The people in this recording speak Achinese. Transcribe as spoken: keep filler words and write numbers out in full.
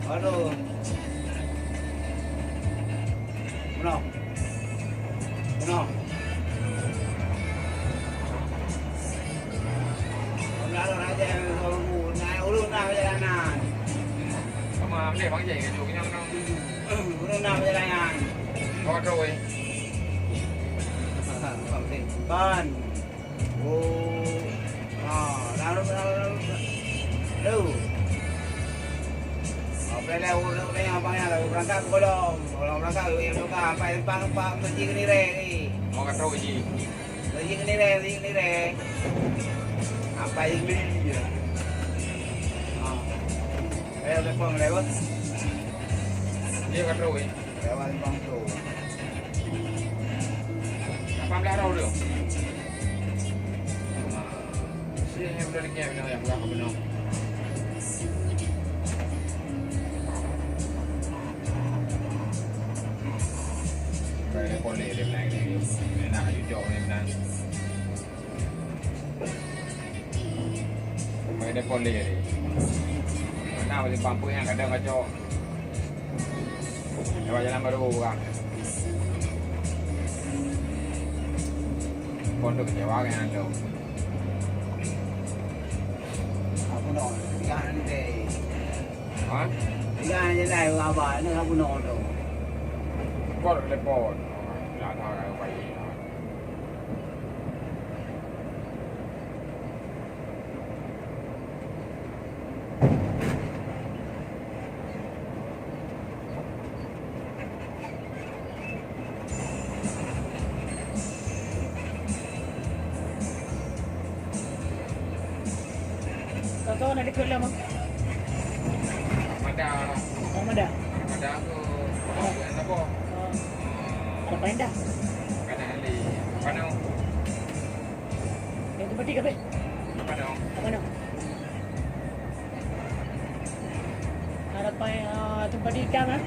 Aduh. Bunoe. Bunoe. Bunoe raja ureueng na perjalanan. Sama boleh bang je, kaju kenyang dong. Ureueng na perjalanan. Kau tu weh. Kan. Oh. Ha, lalu, lalu, lalu. Lalu. Ha, boleh lah, ureueng, ureueng abang nyan, lalu berangkat ke Kolom. Kolom berangkat, ureueng berangkat, sampai simpang empat, Masjid Kenireh ni. Mau kata uji. Masjid Kenireh, Masjid Kenireh. Sampai ini. Ha. Eh, udah pulang, udah, Bos? Dia kata uji. Lewat simpang tu. Lapan belas roh tu. Sini yang udah dikira, yang udah, yang udah, yang udah. Boleh, boleh, dia bilang ni. Dia nak jujur, dia bilang. Main depan dia ni. Mana boleh pampang yang kadang kacau. Lewat jalan baru orang. Pondok kecewa kan tu. Aku nak, jangan nanti. Ha? Jangan je lah, abang, ni aku nak tu. Kau telepon. Nak tahu kan baik. Kau na dikeue lom? Mada. Oh, mada. Mada aku. Oh. Apa? Oh. Ada paling dah? Kadang ahli. Apa nama? Yang tempat tiga, Beh. Apa nama? Apa nama? Harapan, ah, tempat tiga, eh?